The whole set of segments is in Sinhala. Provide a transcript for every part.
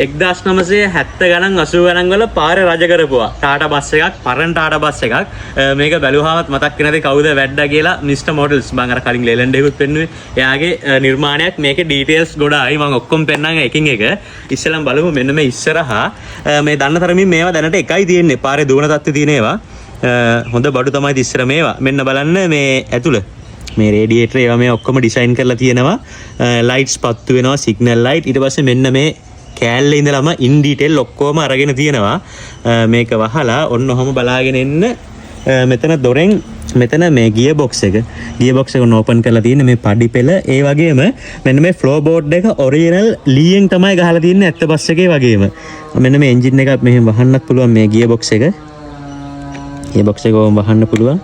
1970 ගණන්, 80 ගණන් වල පාරේ රජ කරපුවා ටාටා බස් එකක්, පරණ ටාටා බස් එකක්. මේක බැලුවාමත් මතක් වෙනද කවුද වැඩ්ඩා කියලා? Mister models. මං අර කලින් ලේලන්ඩ් එකකුත් පෙන්නුවේ. එයාගේ නිර්මාණයක්. මේකේ ඩීටේල්ස් ගොඩායි. මං ඔක්කොම පෙන්නන් එකින් එක. ඉස්සෙල්ලම බලමු මෙන්න මේ ඉස්සරහා. මේ දන්න තරමින් මේවා දැනට එකයි තියෙන්නේ පාරේ දුවන තත්ත්වයේ තියෙන ඒවා. හොඳ බඩු තමයි ඉස්සර මේවා. මෙන්න බලන්න මේ ඇතුළ මේ රේඩියේටර් ඒවා මේ ඔක්කොම ඩිසයින් කරලා තියෙනවා. ලයිට්ස් පත්තු වෙනවා, සිග්නල් ලයිට්. ඊට පස්සේ මෙන්න මේ කෑල්ලේ ඉඳලම ඉන් ඩීටේල් ඔක්කොම අරගෙන තියෙනවා. මේක වහලා ඔන්න ඔහොම බලාගෙන එන්න. මෙතන දොරෙන් මෙතන මේ ගියර් බොක්ස් එක, ගියර් බොක්ස් එක ඕපන් කරලා තියෙන මේ පඩි පෙළ. ඒ වගේම මෙන්න මේ ෆ්ලෝ බෝඩ් එක ඔරිජිනල් ලීයෙන් තමයි ගහලා තියෙන්නේ, ඇත්ත බස් එකේ වගේම. මෙන්න මේ එන්ජින් එක මෙහෙම වහන්නත් පුළුවන්. මේ ගියර් බොක්ස් එක, ගියර් බොක්ස් එක ඔහොම වහන්න පුළුවන්.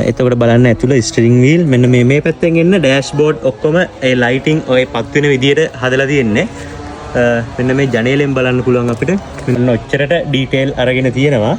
එතකොට බලන්න ඇතුළ ස්ටියරින් වීල්. මෙන්න මේ මේ පැත්තෙන් එන්න ඩෑෂ්බෝඩ් ඔක්කොම ඒ ලයිටින් ඔය පත් වෙන විදියට හදලා තියෙන්නේ. මෙන්න මේ ජනේලෙන් බලන්න පුළුවන් අපිට. මෙන්න ඔච්චරට ඩීටේල් අරගෙන තියෙනවා.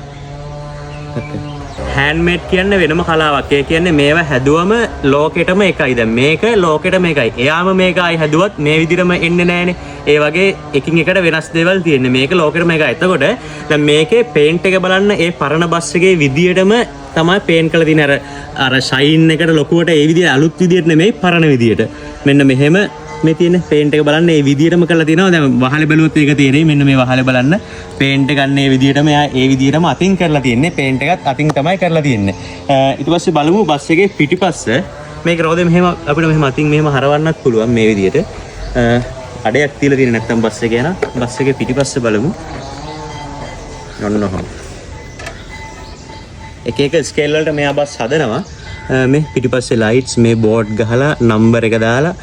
හෑන්ඩ්මේඩ් කියන්නේ වෙනම කලාවක්. ඒ කියන්නේ මේවා හැදුවම ලෝකෙටම එකයි. දැන් මේක ලෝකෙටම එකයි. එයාම මේක ආයි හැදුවත් මේ විදිහටම එන්නේ නෑනේ. ඒ වගේ එකින් එකට වෙනස් දේවල් තියෙන්නේ. මේක ලෝකෙටම එකයි. එතකොට දැන් මේකේ පේන්ට් එක බලන්න, ඒ පරණ බස් එකේ විදියටම තමයි පේන්ට් කරලා තියෙන්නේ. අර අර ෂයින් එකට ලොකුවට ඒ විදියට අලුත් විදියට නෙමෙයි, පරණ විදියට. මෙන්න මෙහෙම මේ තියෙන පේන්ට් එක බලන්න, ඒ විදියටම කරලා තියෙනවා. දැන් වහලේ බැලුවොත් ඒක තේරෙයි. මෙන්න මේ වහලේ බලන්න, පේන්ට් එක ගන්න ඒ විදියටම එයා ඒ විදියටම අතින් කරලා තියෙන්නේ. පේන්ට් එකත් අතින් තමයි කරලා තියෙන්නේ. ඊට පස්සේ බලමු බස් එකේ පිටිපස්ස. මේක රෝදේ මෙහෙම අපිට මෙහෙම අතින් මෙහෙම හරවන්නත් පුළුවන් මේ විදියට. අඩයක් තියලා තියෙන නැත්තම් බස් එකේ යන. බස් එකේ පිටිපස්ස බලමු. ඔන්න ඔහොම. එක එක ස්කේල් වලට මෙයා බස් හදනවා. මේ පිටිපස්සේ ලයිට්ස්, මේ බෝඩ් ගහලා, නම්බර් එක දාලා.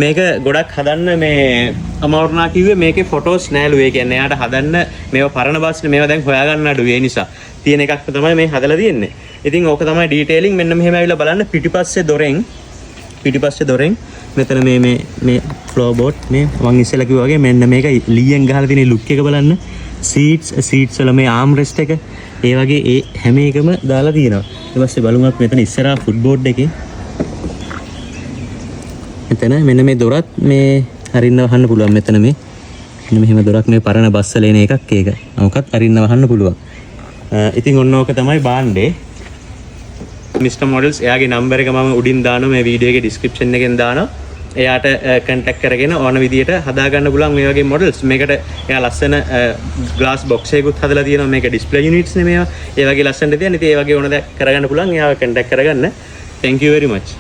මේක ගොඩක් හදන්න මේ අමාරුනා කිව්වේ මේකේ ෆොටෝස් නෑලු. ඒ කියන්නේ එයාට හදන්න මේවා පරණ බස් නේ, මේවා දැන් හොයාගන්න අඩුයි. ඒ නිසා තියෙන එකක් තමයි මේ හදලා තියෙන්නේ. ඉතින් ඕක තමයි ඩීටේලින්. මෙන්න මෙහෙම ඇවිල්ලා බලන්න පිටිපස්සේ දොරෙන්, පිටිපස්සේ දොරෙන් මෙතන මේ මේ මේ ෆ්ලෝ බෝඩ්, මේ මං ඉස්සෙල්ලා කිව්වා වගේ මෙන්න මේක ලීයෙන් ගහලා තියෙන ලුක් එක බලන්න. සීට්ස්, සීට්ස් වල මේ ආම් රෙස්ට් එක, ඒ වගේ ඒ හැම එකම දාලා තියෙනවා. ඊට පස්සේ බලමු අපි මෙතන ඉස්සරහා ෆුට් බෝඩ් එකේ. මෙතන මෙන්න මේ දොරත් මේ අරින්න වහන්න පුළුවන්. මෙතන මේ මෙන්න මෙහෙම දොරක්, මේ පරණ බස් වල එන එකක් ඒක. ඕකත් අරින්න වහන්න පුළුවන්. ඉතින් ඔන්න ඕක තමයි භාණ්ඩේ. මිස්ටර් මොඩල්ස්, එයාගේ නම්බර් එක මම උඩින් දානවා, මේ වීඩියෝ එකේ ඩිස්ක්‍රිප්ෂන් එකෙන් දානවා. එයාට කන්ටැක්ට් කරගෙන ඕන විදියට හදාගන්න පුළුවන් මේ වගේ මොඩල්ස්. මේකට එයා ලස්සන ග්ලාස් බොක්ස් එකකුත් හදලා තියෙනවා. මේක ඩිස්ප්ලේ යුනිට්ස් නේ මේවා. ඒ වගේ ලස්සනට තියෙන. ඉතින් ඒ වගේ ඕන දෙයක් කරගන්න පුළුවන්. එයාව කන්ටැක්ට් කරගන්න. Thank you very much.